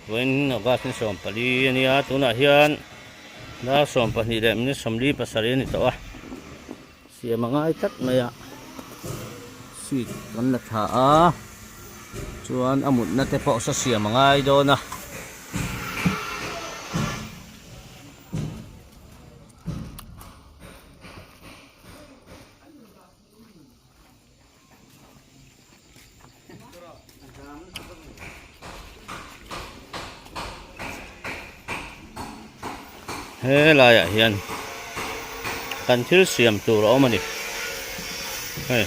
Vawiin August ni 14 a nia tunah hian dar 12 leh minute 47 a ni tawh a siam a ngai tlat mai a seat kan la tha a chuan a mutna te pawh saw siam a ngai dawn a. He laiah hian kan thil siam tur a awm a ni hei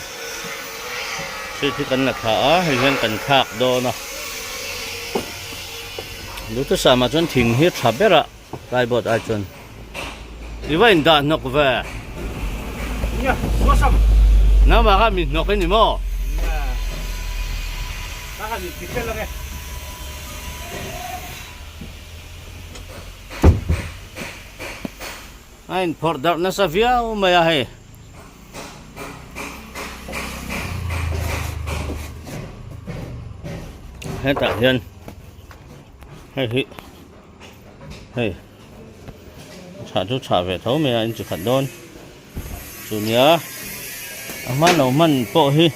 seat hi kan la thla a hei hian kan thlak dawn a duhthusam ah chuan thing hi a tha ber a. Plyboard ai chuan i va in dah hnawk ve. Nia, suasam. Nangmah kha mi hnawk i ni maw? Nia. Ka han in ti fel ange. A in phawrh darh nasa viau mai a hei. Hetah hian hei hi hei chhah chu chhah ve tho mai a inchi khat dawn chu nia a hman lo hman pawh hi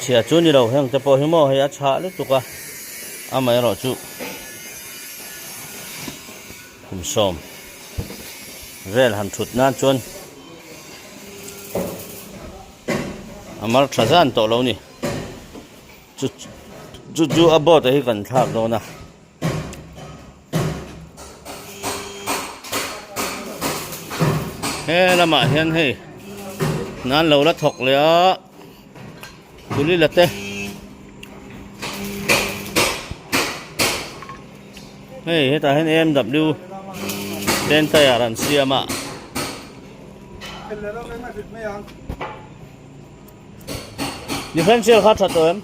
chhia chu ni lo heng te pawh hi maw hei a chhah lutuk a amaherawh chu kum sawm vel han thut nan chuan a mar tha zan tawh lo ni chu chu chu a board ah hi kan thlak dawn a. He lamah hian hei nan lo la thawk leh a tuli la te hei hetah hian A_M_W ten tyre an siam a. Differential kha tha tawh em?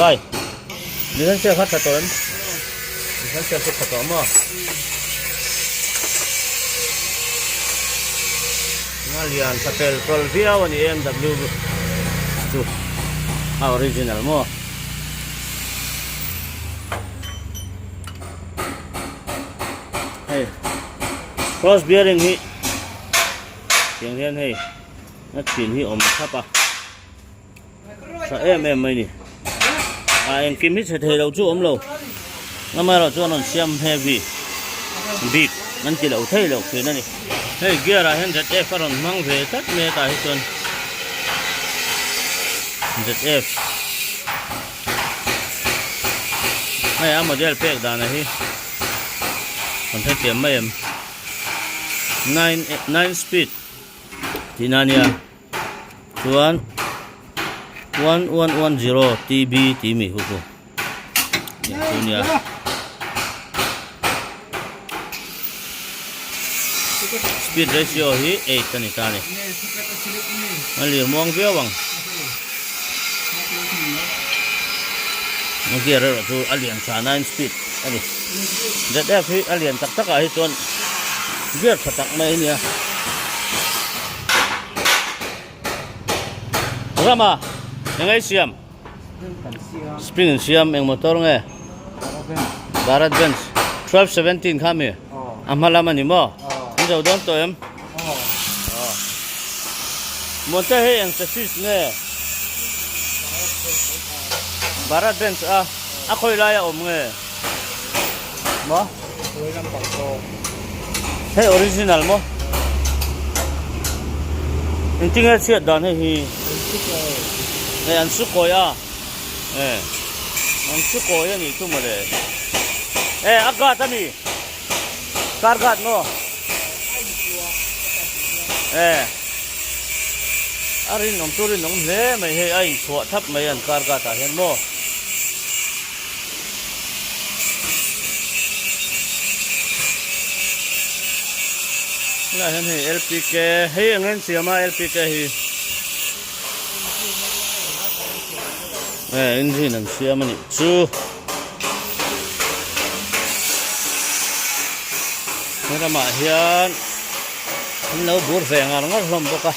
Vai. Differential kha tha tawh em? Differential chu tha tawh maw? Nga lian tha pel tawl viau a ni BMW chu a original maw? Hei cross bearing hi tiang hian hei A thin hi awm thap a tha em em mai ni a engkim hi chhe thei lo chu awm lo amaherawh chuan rawn siam heavy bik an ti lo thei lo thin a ni hei gear ah hian ZF a rawn hmang ve tlat mai a tah hi chuan ZF hei a model pek dan a hi kan hrethiam mai em 9 speed Tihna a nia chuan 1110 TB tih mi hu chu chu nia. Speed ratio hi 8 a ni ta a ni. A lir muang viau ang. A gear erawh chu a lian tha 9 speed a ni. ZF hi a lian tak takah hi chuan gear tha tak mai a nia. Rama eng ei siam? Spring an siam eng motor nge? Bharat Benz 1217 kha mi? A hma lam a ni maw? An zo dawn tawh em? Motor hi eng chassis nge? Bharat Benz a a khawi lai a awm nge? Maw? Hei original maw? Engtin nge chhiat dan hei hi? Hei an su kawi a. E an su kawi a nih chu mawle. E a guard a mi? Car guard maw? E a rinawm chu rinawm hle mai hei a inchhuah thap mai an car guard ah hian maw? Helai hian hei LPK hei eng en siam a LPK hi eh engine an siam a nih chu he ramah hian an lo bur ve ngar ngar hlawm bawk a.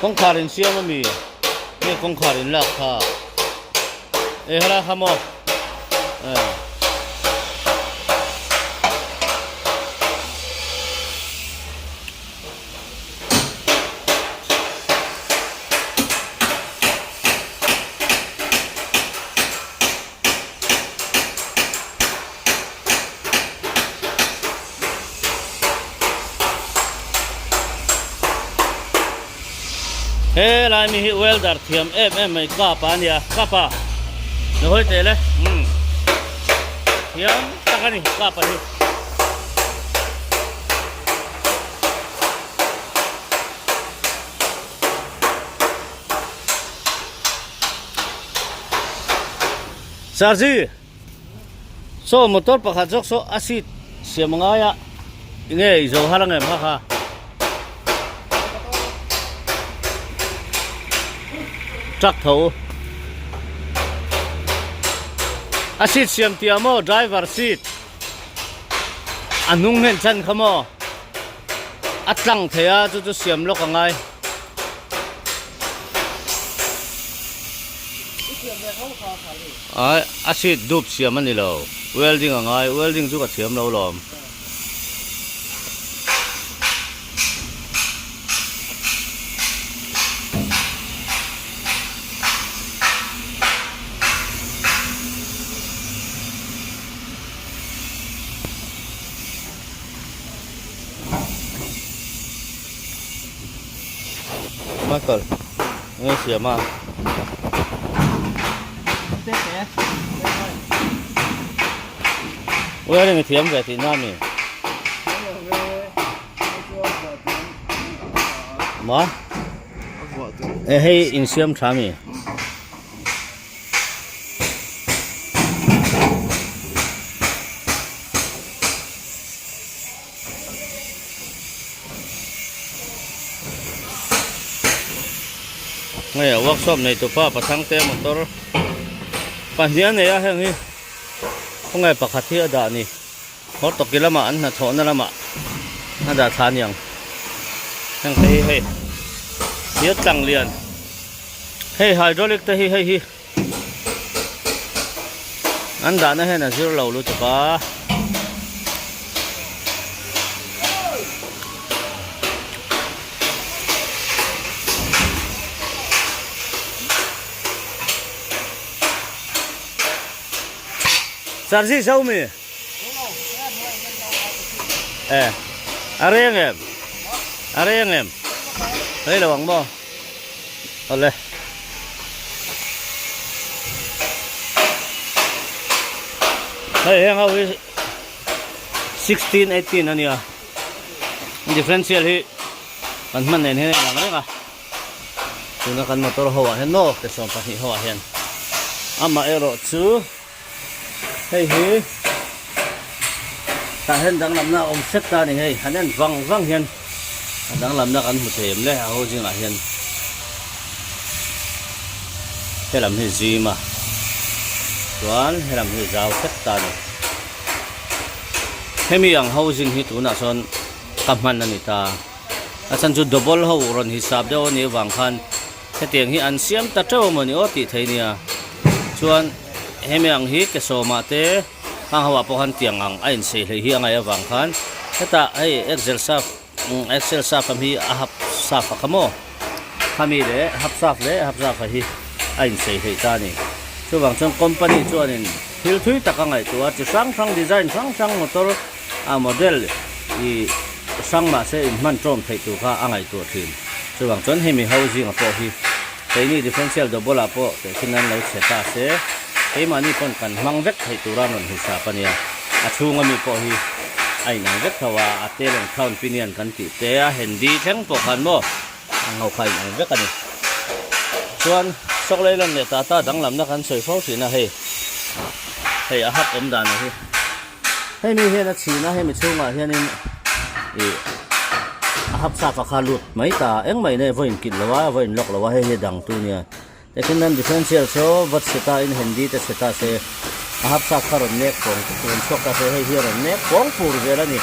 Kawngkhar in siam a mi? Nge kawngkhar in lak kha? E helai kha maw? E. He lai mi hi welder thiam em em mai kapa a nia kapa ni hawi teh le umm thiam tak a ni kapa hi. Sarji Saw motor pakhat zawk saw a seat siam a ngai a enge i zo har ang em ha kha. Truck tho a seat siam tia maw driver seat a hnung hnen chan kha maw a tlang thei a chu chu siam lawk a ngai. Ai a seat dup siam a ni lo welding a ngai welding chu ka thiam lo lawm. Michael nge siam a. Wearing i thiam ve tih na mi. Ma. E hei in siam tha mi. Hei a workshop nei tupa pathang te motor pahnih a nei a heng hi khawnge pakhat hi a dah a ni hawr tawki lamah an hnathawhna lamah a dah thla a niang heng te hi hei thir tlang lian hei hydraulic te hi hei hi. An dahna hian a zir lo lutuk a. Sarji zo mi? E, a reng em? A reng em? Rei lo ang maw? Awle. Hei heng ho hi 16 18 a nia. Differential hi kan hman nen hian a inang reng a. Tuna kan motor ho ah hian maw ke 12 ho ah hian amaherawh chu hei hi tah hian danglamna a awm hrep ta a ni hei han en vang vang hian a danglamna kan hmu thei em le a ho zingah hian helam hi zim a chuan helam hi zau hrep ta a ni hemi ang ho zing hi tunah sawn ka hman a ni ta a chhan chu double ho rawn hisap deuh a nih avang khan. Hetiang hi an siam ta teuh a mawni aw tih thei nia. Chuan hemi ang hi ke sawmah te hang ho ah pawh khan tiang ang a insei hleih hi a ngaih avang khan hetah hei axle shaft axle shaft am hi a hap shaft a kha maw khami leh hap shaft leh hap shaft a hi a insei hleih ta a ni. Chuvang chuan company chuanin thil thui tak a ngaihtuah a chi hrang hrang design hrang hrang motor a model ih hrang mahse inhman tawm theih tur kha a ngaihtuah thin. Chuvang chuan hemi ho zinga pawh hi keini differential double ah pawh tehkhin an lo chhe ta se keimahni pawn kan hmang vek theih tura an rawn hisap a nia. A chhunga mi pawh hi a inang vek tho a, a tail and crown pinion kan tih te a handy thleng pawh khan maw ang ho kha a inang vek a ni. Chuan Sawklei lan leh Tata danglamna kan sawi fo thin a hei hei a hap awm dan a hi. Hemi hian a chhin a, hemi chhungah hianin ih a hap sap a kha lut mai ta engmah in hei vawiin kilh lo a vawiin lawk lo a hei hi dang tu nia tichuan an differential saw va chhe ta in handy te chhe ta se a hap sap kha rawn nek pawng rawn chhuak ta se hei hi a rawn nek pawng pur zel a ni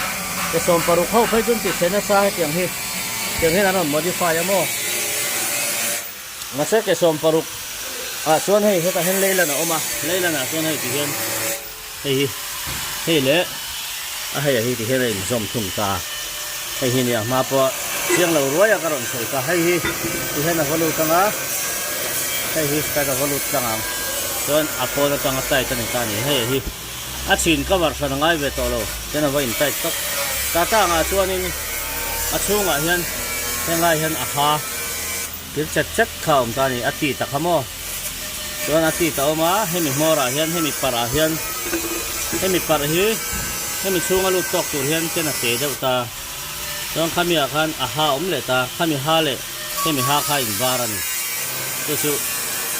te 16 ho phei chuan ti chhe nasa hetiang hi tiang hian an rawn modify a maw. Mahse ke 16 ah chuan hei hetah hian leilan a awm a, leilan ah chuan hei ti hian hei hi hei leh a hei ah hi ti hian a inzawm thung ta a, hei hi nia hma pawh chiang lo ruai a ka rawn sawi ta, hei hi ti hian a va lut ang a, hei hi strike a va lut tlang ang chuan a pawn atanga tight a ni ta a ni, hei hi a chhin cover hran a ngai ve tawh lo chuan a va in tight tawp ta ta angah chuanin a chhungah hian henglai hian a ha. Thil chet chet kha a awm ta a ni, a ti ta kha maw? Chuan a ti ta awm a, hemi hmawrah hian hemi parh ah hian hemi parh hi hemi chhunga lut tawk tur hian ken a te deuh ta. Chuan khami ah khan a ha awm leh ta, khami ha leh hemi ha kha a invar a ni. Chu chu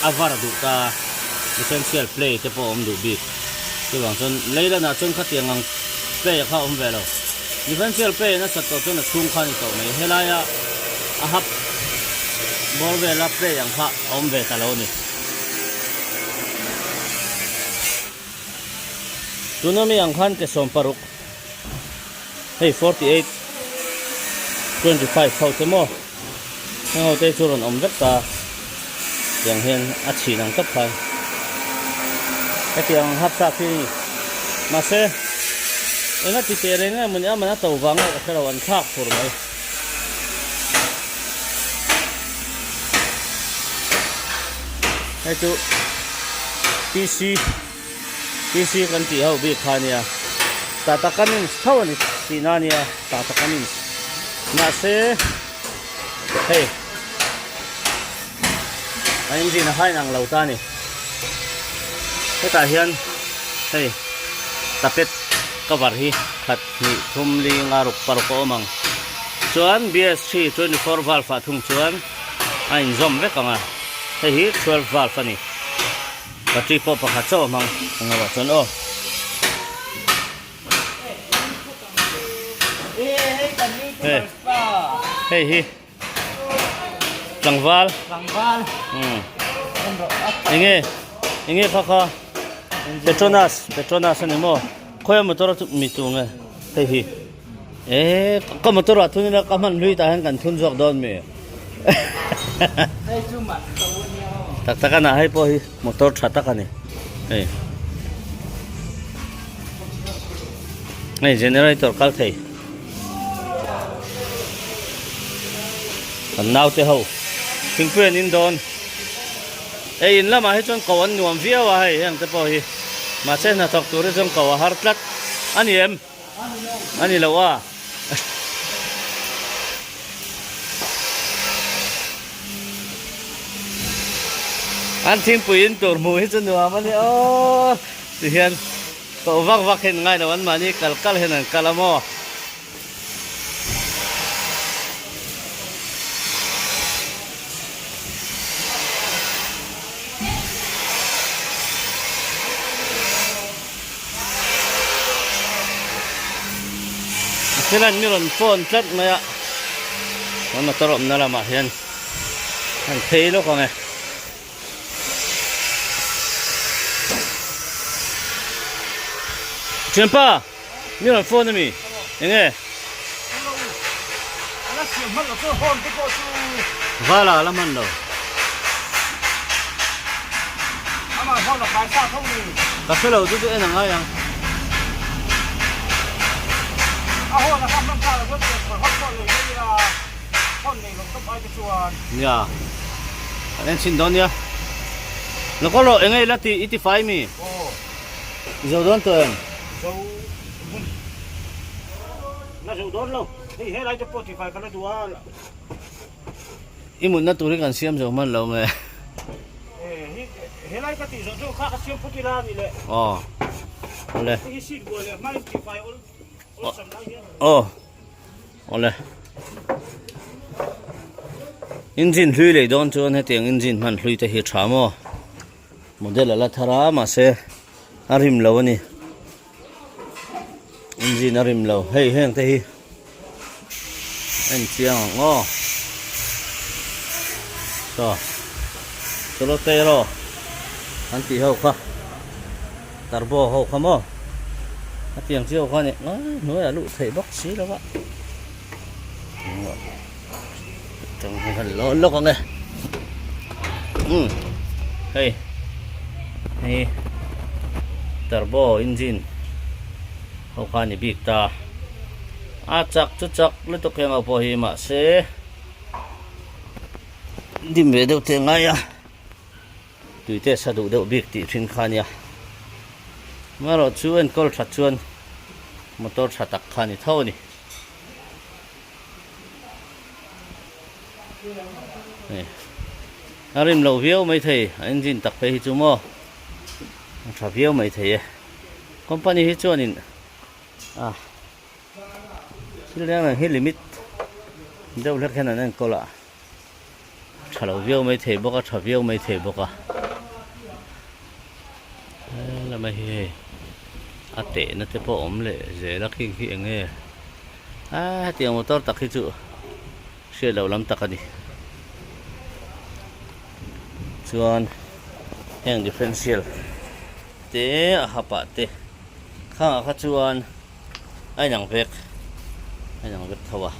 a var duh ta, essential play te pawh a awm duh bik. Chuvang chuan Leyland ah chuan khatiang ang play kha a awm ve lo. Differential play a nasat tawh chuan a chhung kha a ni tawh mai. Helaia a hap bawr vela play ang kha a awm ve ta lo a ni. Tuna mi ang khan ke 60 hei 48 25 ho te maw heng ho te chu rawn awm vek ta tiang hian a chhin ang tawp khan hetiang ang hap thlak hi mahse enga ti teh reng nge mawni a man a to vang nge ka hre lo an thlak fur mai. Hei chu PC PC kan tih ho bik kha ania Tata Cummins tho a ni tihna ania Tata Cummins mahse hei a engine a hain ang lo ta a ni hetah hian hei tapet cover hi khat hnih thum li nga ruk paruk a awm ang chuan BS three 24 valve ah thung chuan a inzawm vek ang a hei hi 12 valve a ni battery pawh pakhat chauh a hmang ang erawh chuan aw. Hei hi tlangval tlangval umm enge enge kha kha petronas petronas ani maw khawi a motor chu mi tu nge hei hi eh ka motor ah thun ila ka hman hlui tah hian kan thun zawk dawn mi hei chu man to ania aw tak tak a nah hei pawh hi motor tha tak ani hei hei generator kal thei. Kan naute ho thingpui an in dawn ei in lamah hi chuan ko an nuam viau a hei heng te pawh hi mahse hnathawk tur hi chuan ko a har tlat a ni em a ni lo a an thingpui in tur hmuh hi chu nuam a ni aw ti hian Koh vak vak hian ngai lo an mahni kal kal hian an kal a maw? Thil an mi rawn phone tlat mai a, kan motor awmna lamah hian an phei lawk ang e. Thianpa, mi rawn phone ami? Enge? Vala la hman lo. Ka hre lo chu chu en a ngai ang. Nia kan en chhin dawn nia Lokal rawh enge ila ti i ti fai mi I zo dawn tawh em Zo hmun la zo dawn lo hei helai te pawh ti fai ka la duh a I mutna tur hi kan siam zo hman lo nge Helai ka tih zawh chu kha ka siam phawt ila a ni le Aw awle Hei hi seat buai leh hmain ti fai awl awlsam lai hian Aw. Awle. Engine hlui lei dawn chuan hetiang engine hman hlui te hi tha maw? Model a la thar a mahse a rim lo a ni. Engine a rim lo. Hei heng te hi en chiang ang aw. Saw Solotero an tih ho kha turbo ho kha maw? A tiang chiau kha a ni hnuaiah luh theih bawk si lo va tang hi han lawk lawk ang e. Umm hei hei turbo engine ho kha a ni bik ta a chak chu chak lutuk heng ho pawh hi mahse dim ve deuh te a ngai a tui te sa duh deuh bik tih thin kha a nia amaherawh chu enkawl that chuan motor tha tak kha a ni tho a ni. A rim loh viau mai thei a engine tak phei hi chu maw a tha viau mai thei e company hi chuanin a thil reng reng hi limit deuh hlek hian an enkawl a tha lo viau mai thei bawk a tha viau mai thei bawk a helama hi hei a tehna te pawh awm leh zel a khing hi eng nge a hetiang motor tak hi chu hriat loh lam tak a ni chuan heng differential te a hap ah te khangah kha chuan a inang vek a inang vek tho a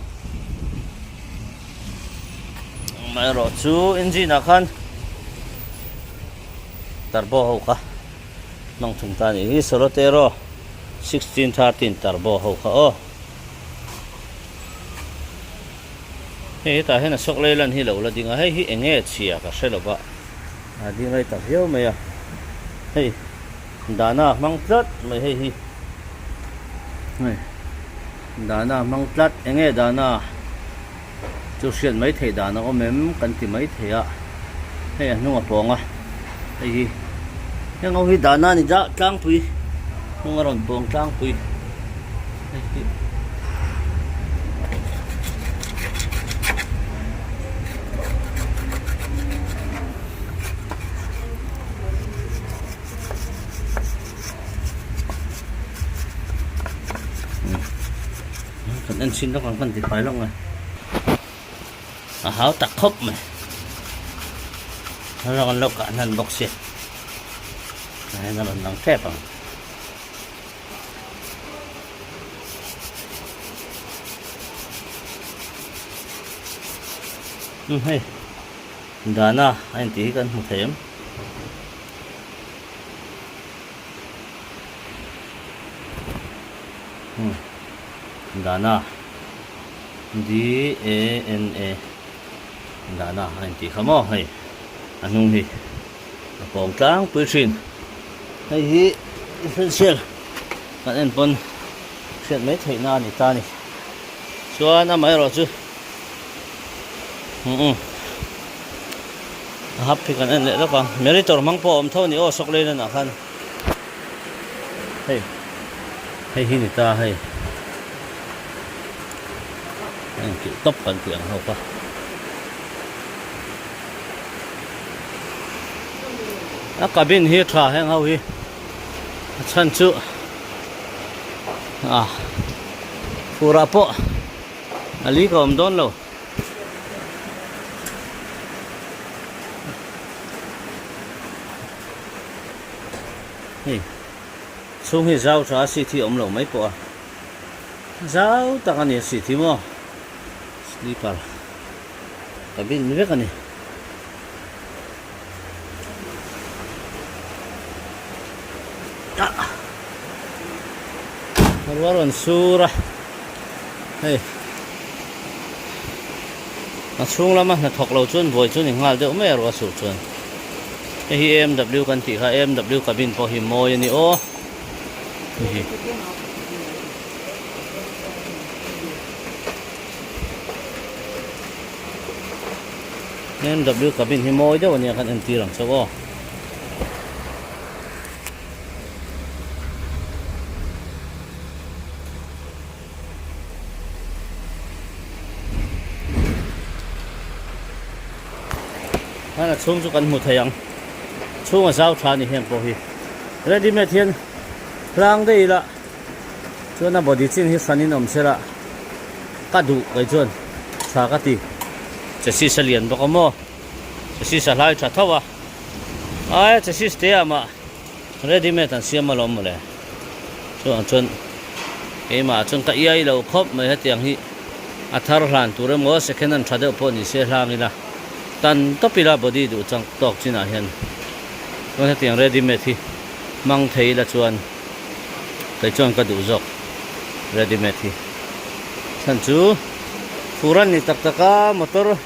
amaherawh chu engine ah khan turbo ho kha hmang thung ta a nih hi solotero. 1613 turbo ho kha aw. Hei hetah hian a sawk lei lan hi lo la ding a, hei hi eng nge chhia ka hre lo va, a ding rei tak viau mai a, hei dahna a hmang tlat mai hei hi, hei dahna a hmang tlat eng nge dahna chu hriat mai theih dan a awm em kan ti mai thei a, hei a hnung a pawng a, hei hi heng ho hi dahna a ni dah tlangpui hnung a rawn pawng tlangpui hei hi. Kan en chhin lawk ang kan ti fai lawk mai a hau tak khawp mai a rawn lo kah hnan bawk sia a hian a rawn lang tep ang um hei dana a intih hi kan hmu thei em. Dana D A N A Dana a intih kha maw hei a hnung hi a pawng tlangpui thin hei hi differential kan en pawn hriat mai theih na a ni ta a ni chuan amaherawh chu umm a hap hi kan en leh lawk ang meritor hmang pawh a awm tho a ni aw sawk lei lanah khan. Hei hei hi ni ta hei a inkilh tawp kan tih ang ho kha. A cabin hi a tha heng ho hi a chhan chu ah furah pawh a li ka awm dawn lo. Hei chhung hi zau tha a seat hi awm lo mai pawh a zau tak a ni a seat hi maw sleeper cabin vek a ni. Ruah rawn sur a hei a chhung lama hnathawk lo chuan buai chu ni nghal deuh mai a ruah sur chuan. Hei hi AMW kan tih kha AMW cabin pawh hi mawi a ni aw hei hi. AMW cabin hi mawi deuh a nia kan entir ang chauh aw. Hman a chhung chu kan hmu thei ang chhung a zau tha a ni heng pawh hi ready made hian hlang daih ila chuan a body chin hi hran in awm sela ka duh kei chuan tha ka ti chassis a lian bawk a maw chassis a hlai tha tho a ai chassis te ah mah ready made an siam alawm mawle chuan chuan keimah chuan ka iai lo khawp mai hetiang hi a thar hlan tur emaw second hand tha deuh pawh ni se hlang ila. Tan tawp ila body duh chang tawk chinah hian chuan hetiang ready made hi hmang thei ila chuan kei chuan ka duh zawk ready made hi. Chhan chu fur an ni tak tak a motor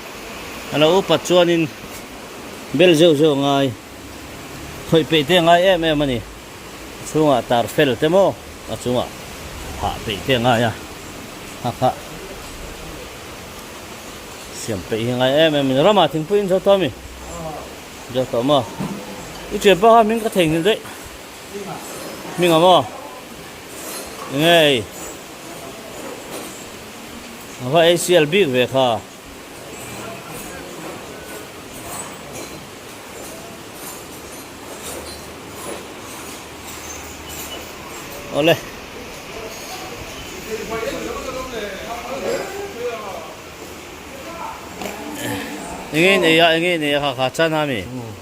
a lo upat chuanin bel zeuh zeuh a ngai khawih peih te a ngai em em a ni. A chhungah tar fel te maw a chungah phah peih te a ngai a a kha siam peih hi a ngai em em a ni. Ramah thingpui in zo tawh a mi? Zo tawh maw? I thian pawh kha hming ka theihnghilh daih. Hming a maw? Enge ei? A va ei sial bik ve kha. Awle. Enge in ei a enge in ei a kha kha chana mi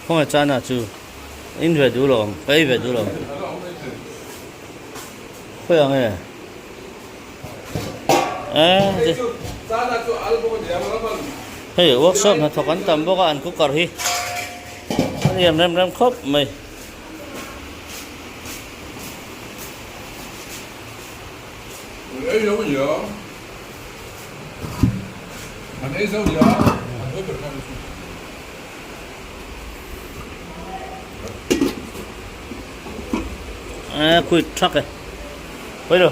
khawnge chana chu in ve duh lo ang ka ei ve duh lo ang khawi ang e Hei workshop hnathawk an tam bawk a an cooker hi a lian rem rem khawp mai. Quit thak e. Pawi lo.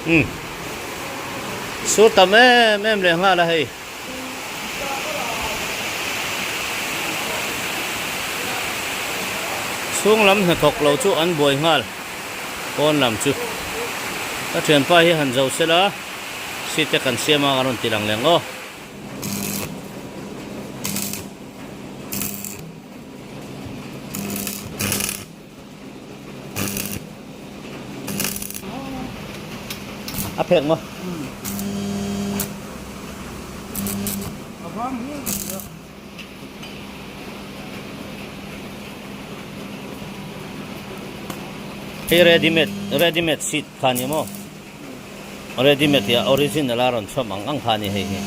Um sur tam em em leh nghal a hei. Chhung lam hnathawk lo chu an buai nghal. Pawn lam chu ka thianpa hi han zo sela seat te kan siam a a rawn ti lang leh ang aw. A phek maw? Hei ready made ready made seat kha ni maw ready made hi a original a rawn chhuam ang ang kha a ni hei hi.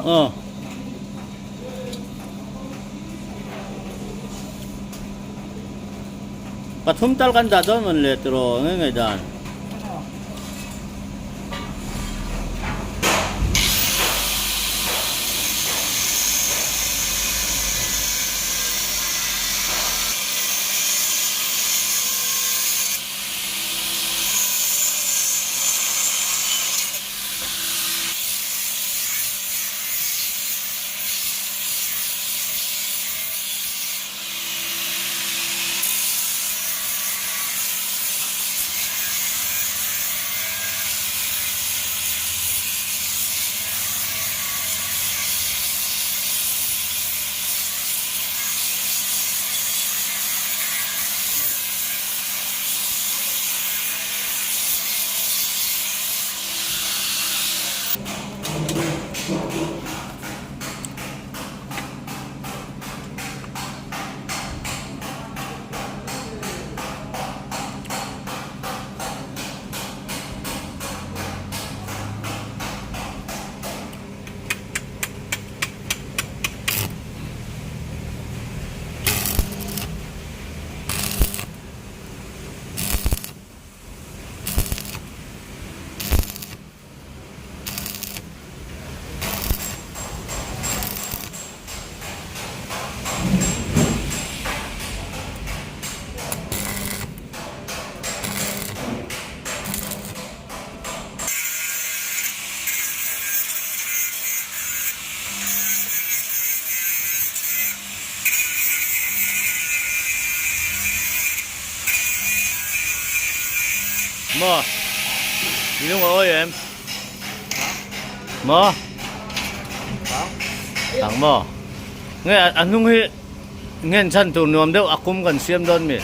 Aw. Pathum tal kan dah dawn mawn le tiraw nge nge dan. Maw? I lung a awi em? Maw? Tang maw? Nge a hnung hi ngen chhan tur nuam deuh a kum kan siam dawn mi?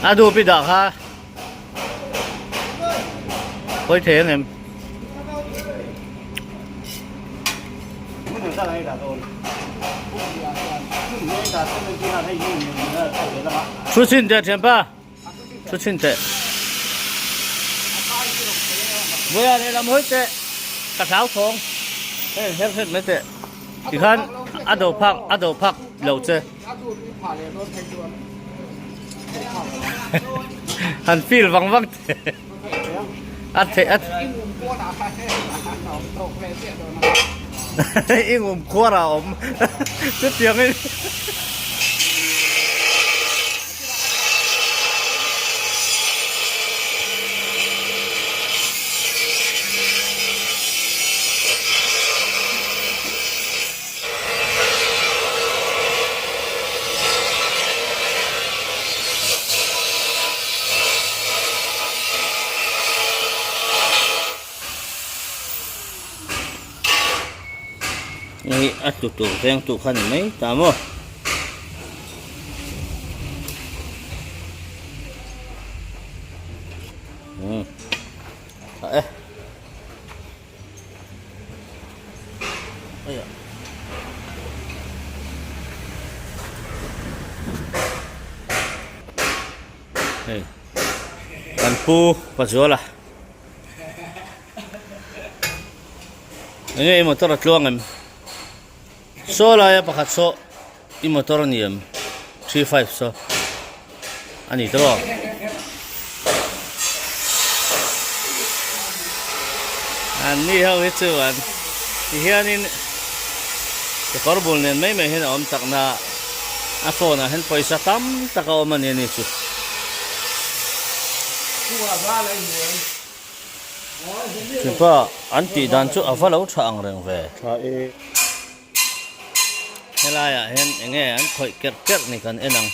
A duh pi dah kha. Pawi thei ang em? Thu chhin teh thianpa. Thu chhin teh. Vawiah lehlam hawi teh. Ka hlau thawng. Hei her hret mai teh. Tikhan a do phak a do phak lo che. Han feel vang vang te. A the a I ngum khuar a awm. Chutiang in. Hei a tlu tur veng tu kha ni mai ta maw. Hmm. Tha e. Hei kan pu Pazuala enge i motor a tluang em saw laia pakhat saw i motor a ni em 35 saw a ni tawh an ni ho hi chuan ti hianin kekawr bul nen mai mai hian a awm tak na a phone ah hian pawisa tam tak a awm a ni a ni chu. Chupa an tih dan chu a va lo tha ang reng ve. Helaiah hian eng nge an khawih kerh kerh ni kan en ang.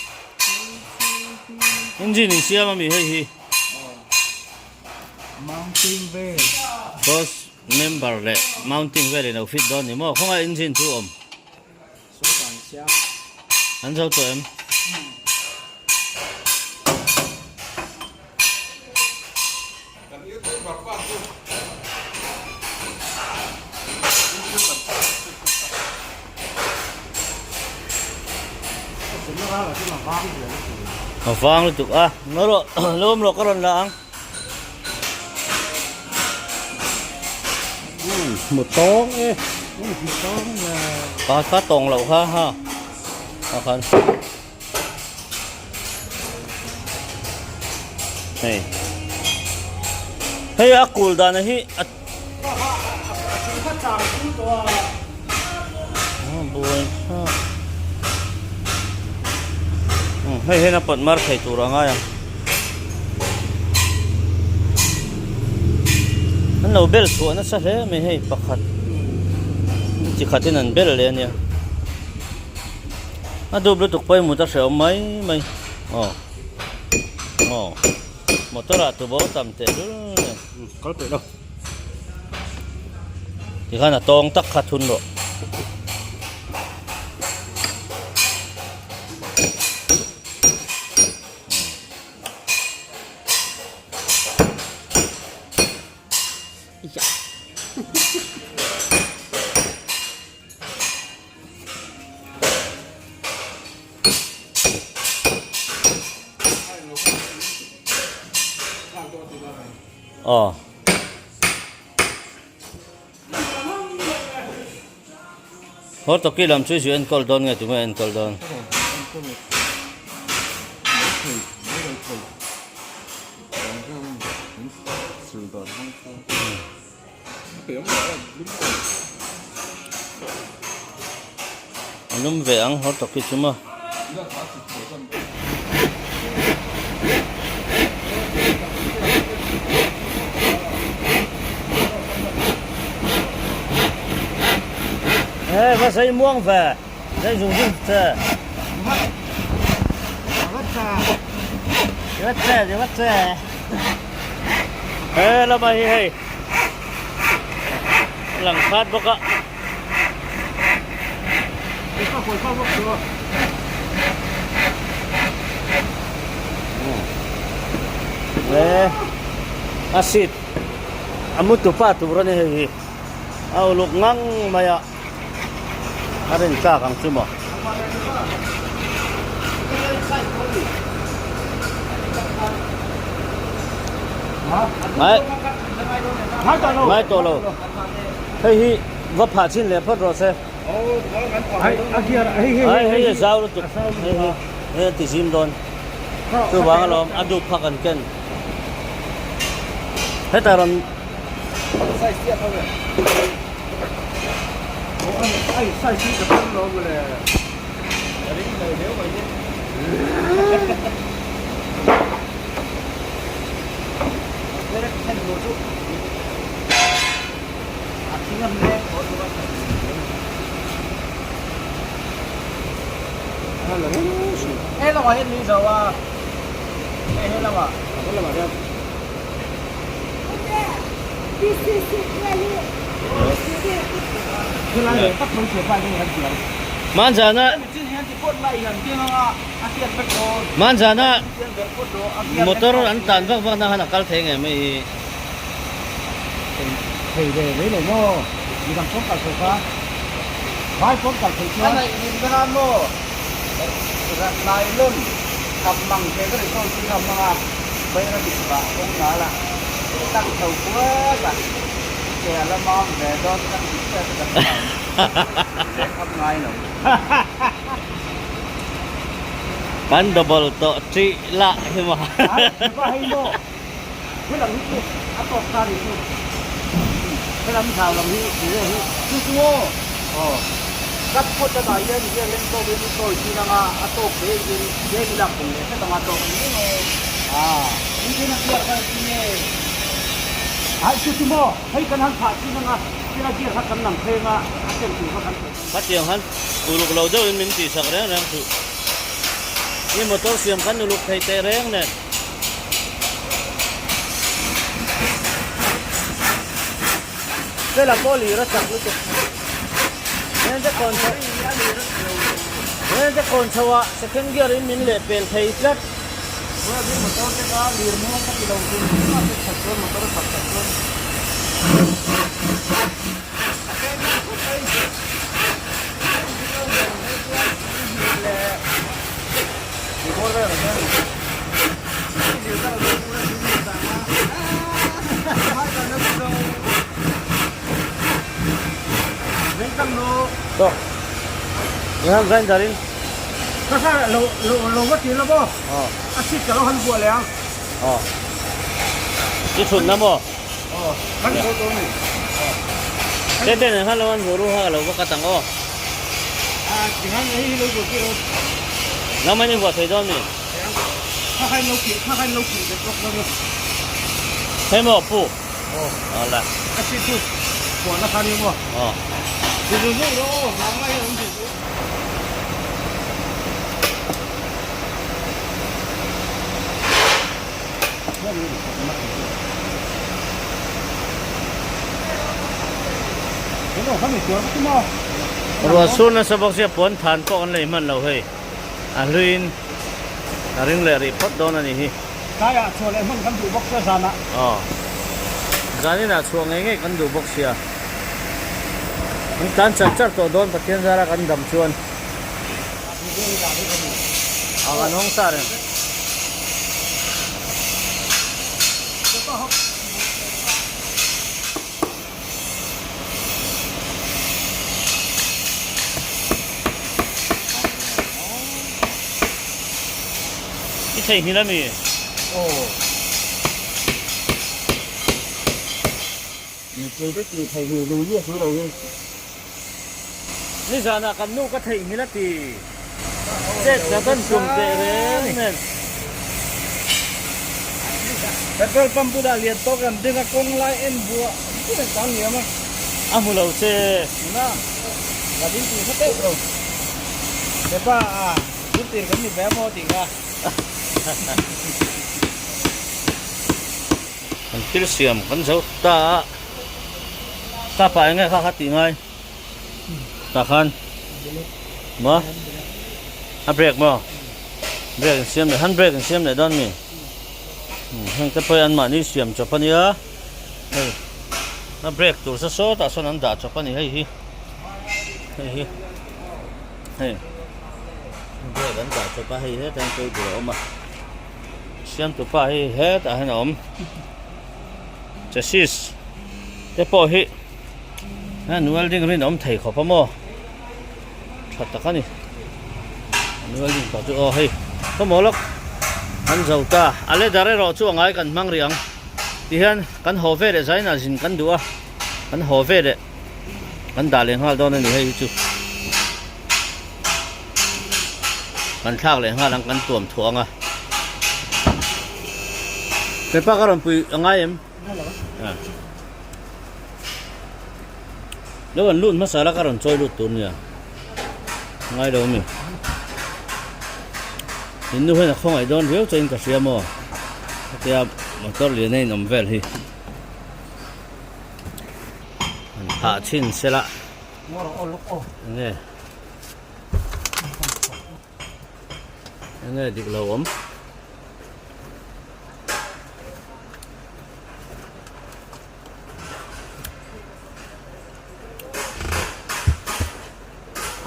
Engine in siam ami hei hi. Mounting vel. Cross member leh mounting vel in lo fit dawn ni maw? Khawngaih engine chu awm. An zo tawh em? A vang lutuk a ngaw rawh lo awm rawh ka rawn la ang Hmu tawng e hmu tawng pa kha tawng loh kha ha a khan Hei hei a kul dan hi a buai hei hian a pawt mar thei tur a ngai ang an lo bel chhuah nasa hle mai hei pakhat chi khatin an bel leh a nia. A dup lutuk pawh i mut a hrehawm mai mai aw aw motor ah tubo tam teh lul nen kal peih lo tikhan a tawng tak kha thun rawh. Aw. Hawr tawki lam chu zu enkawl dawn nge tunge enkawl dawn? A lum ve ang hawr tawk hi chu maw. Hei va sei muang ve, zei zung zung che. Va che, va che. He lama hi hei lang khat bawk a. He a seat a mutu pa tur a ni hei hi a uluk ngang mai a a rin tlak ang chu maw. Ngai ngai tawh lo hei hi va phah chin leh phawt rawh se. Hei hei a zau lutuk hei hi hei a ti zim dawn chuvang alawm a dup kha kan ken hetah rawn Manzana Manzana motor an tlan vak vak na khan a kal thei ngei mai hi. Thei ve mai lo maw? Midang pawn kal thei kha. Vai pawn kal thei chuan. A ngaih lim na maw? Nylon kham mang the ka ri sawn chu kham mang a, Baira mitba a kawng nal a, tang tho kuat a, ke a la mam ve dawn kan ti chiat a kan hlau ve kham ngai lo. Kan double tawh ṭih lah hi maw. Ai, va hei maw? Helam hi chu a tawp ta ni chu. Helam thau lam hi ti ve hi chu chu aw. Aw. Kat phawt a dah hian hian rem tawk in tawi thin anga a tawk hle in tlem i lak tum leh hret anga tawk ni maw. Ah. Engtin a gear kha engtin nge? Ai chu chu maw hei kan han phah thin anga tin a gear kha kan lam thleng a a ken tur kha kan thei. Khatiang han uluk lo deuh in min tihsak reng reng suh. I motor siam kan uluk thei teh reng nen. Fela pawh lir a chak lutuk. Heng te kawn chho Heng te kawn chho ah second gear in min leh pel thei tlat. Motor te kha lir muang ka ti lo hrim hrim a, that chuan motor a chak that chuan. Tawk. Ni han grinder in. Ka kha lo lo lo va ti la maw? Aw. A seat ka lo han buah leh ang. Aw. I thut na maw? Aw. Kan zo dawn ni. Aw. Te te nen khan lo han buah ru ha lo va cut ang aw. A ti han hei hi lo buah tir aw. Nangmah in i buah thei dawn mi? Kha kha in lo kih kha kha in lo kih bet bawk dawn a. Hei maw pu? Aw. Aw la. A seat chu buah na kha ni maw? Aw. Ti zung zung rawh aw, vang lai hi a awm thei chu. Ruah sur nasa bawk sia puan than pawh kan lei hman lo hei a hluiin a ring leh rih phawt dawn a ni hi. Tlaiah chhuah leh hman kan duh bawk sia zanah. Aw zaninah chhuah ngei ngei kan duh bawk sia kan tlan char char tawh dawn Pathian zara kan dam chuan. Aw kan hawng sa reng. I theihnghilh a mi? Aw. Nizanah kan nu ka theihnghilh a ti. Chet ka kan tum teh reng nen. Petrol pump bulah lian tawk an ding a kawng lai en buah buah tan liam a. A hmu lo che. Na. Ka ding tih hre teuh lo. Hepa a ding tir kan ni ve maw tih kha. Kan thil siam kan zo ta a, kapa eng nge kha kha tih ngai tah khan maw a brake maw brake in siam leh hand brake in siam leh dawn mi heng te pawh hi an mahni siam chawp a nia. Hei a brake tur sa sawtah sawn an dah chawp a ni hei hi hei hi hei brake an dah chawp a hei hetah hian cable a awm a siamtu pa hi hetah hian a awm chassis te pawh hi an welding rinawm thei khawp a maw tha tak a ni an welding pah chu aw hei khawmaw lawk an zo ta a leather erawh chu a ngai kan hmang rih ang. Tihian kan haw ve leh zainah zin kan duh a, kan haw ve leh kan dah leh nghal dawn a ni hei hi chu. Kan thlak leh nghal ang kan tuam thuah ang a. Kepa ka rawn pui a ngai em? Lo an lut hmasa la ka rawn chawi lut tur nia. Ngai lo mi. In nu hian a khawngaih dawn riau chauhin ka hria maw? Hetia motor lian a inawm vel hi. An phah chhin se la. Enge? Enge dik lo awm?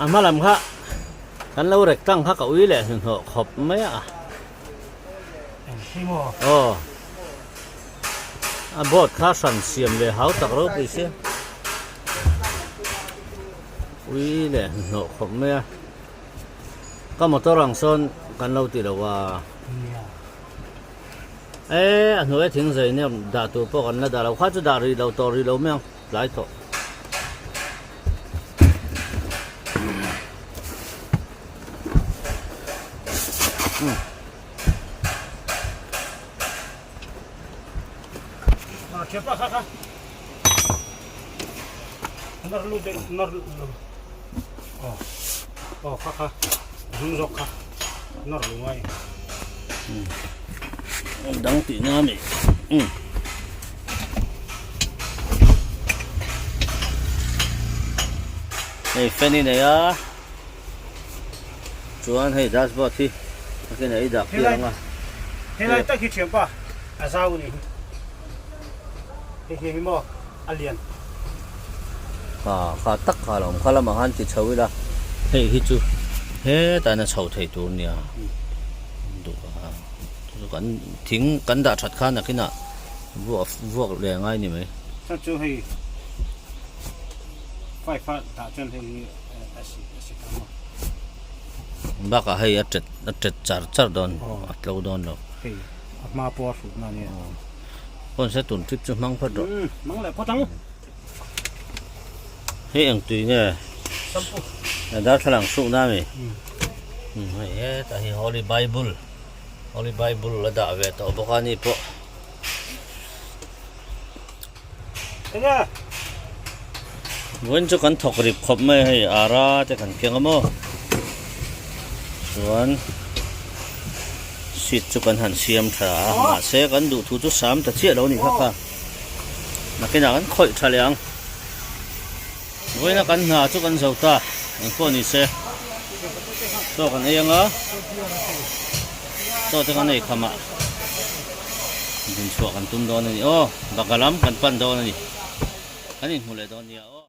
A hma lam kha kan lo rek tlang kha ka ui leh hnuhnawh khawp mai a. Aw a board kha hran siam leh hau tak ropui sia ui leh hnuhnawh khawp mai a ka motor ang sawn kan lo ti lo a. E a hnuai thing zai nia dah tur pawh kan la dah lo kha chu dah rih lo tawh rih lo mai ang tlai tawh. Dang tih na mi hei fan i nei a chuan hei dashboard hi a kena i dak tir ang a helai tak hi thianpa a zau a ni hi hei hi hi maw a lian kha kha tak kha lo awm kha lamah khan ti chho ila hei hi chu hetah hian a chho thei tur nia duh a chu kan thing kan dah that khan nakinah vuak vuak leh a ngai ni mai. Chu chu hei five a dah chuan hei hi a si a si tam a. Bakah hei a tet a tet char char dawn a tlo dawn lo. Hei a hma pawh a hrutna a nia. Pawn se tun trip chu hmang phawt rawh. Hmang leh phawt ang. Hei eng tui nge? Shampoo. Darthlalang hrukna ami? Hei hetah hi Holy Bible Holy Bible a dah ve tawh bawk a ni pawh. Enge? Vawiin chu kan thawk rip khawp mai a hei ara te kan keng a maw chuan seat chu kan han siam tha a mahse kan duh thu chu sam ta chiah lo a ni kha kha nakinah kan khawih tha leh ang vawiina kan hna chu kan zo ta engpawh ni se chaw kan ei anga chaw te kan ei kham ah dinchhuah kan tum dawn a ni aw baka lam kan pan dawn a ni kan inhmu leh dawn nia aw.